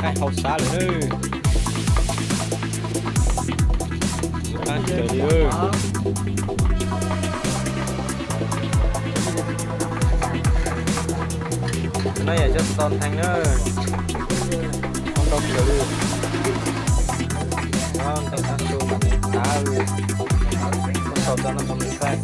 Qaib hau xav lawm nawb. Qaib kawg li. No yog cov xo ntheev na. Qab ntau kawg li. Ntees qab su mam li tav. Ua tsaug rau nej txhua tus saib.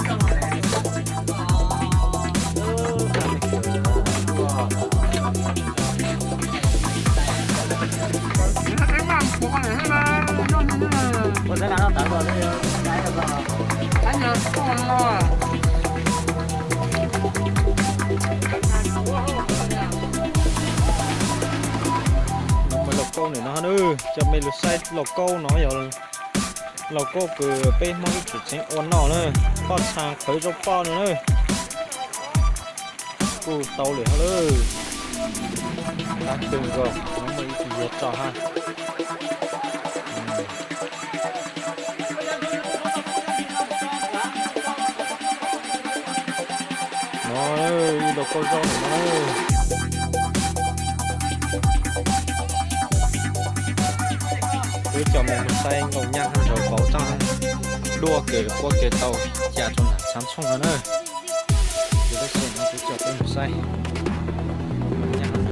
Los mus lauj kaub ntawm no nawb, coj mej los saib lauj kaub no yog lauj kaub kws peb Hmoob ib tsoom tseem ua noj na, poj txha qhwv zaub poj no na. Kuj tau lawm hab lawm. Qab kawg nkaus, no muaj ib tug yuav tso hab. No, ib lauj kaub zaub no. Peb coj mej mus saib nkauj nyab hab nraug vauv tso, dua kws quaj kws tau ca rau nram txhav txhooj no na. Ces lub sij hawm no kuv coj peb mus saib.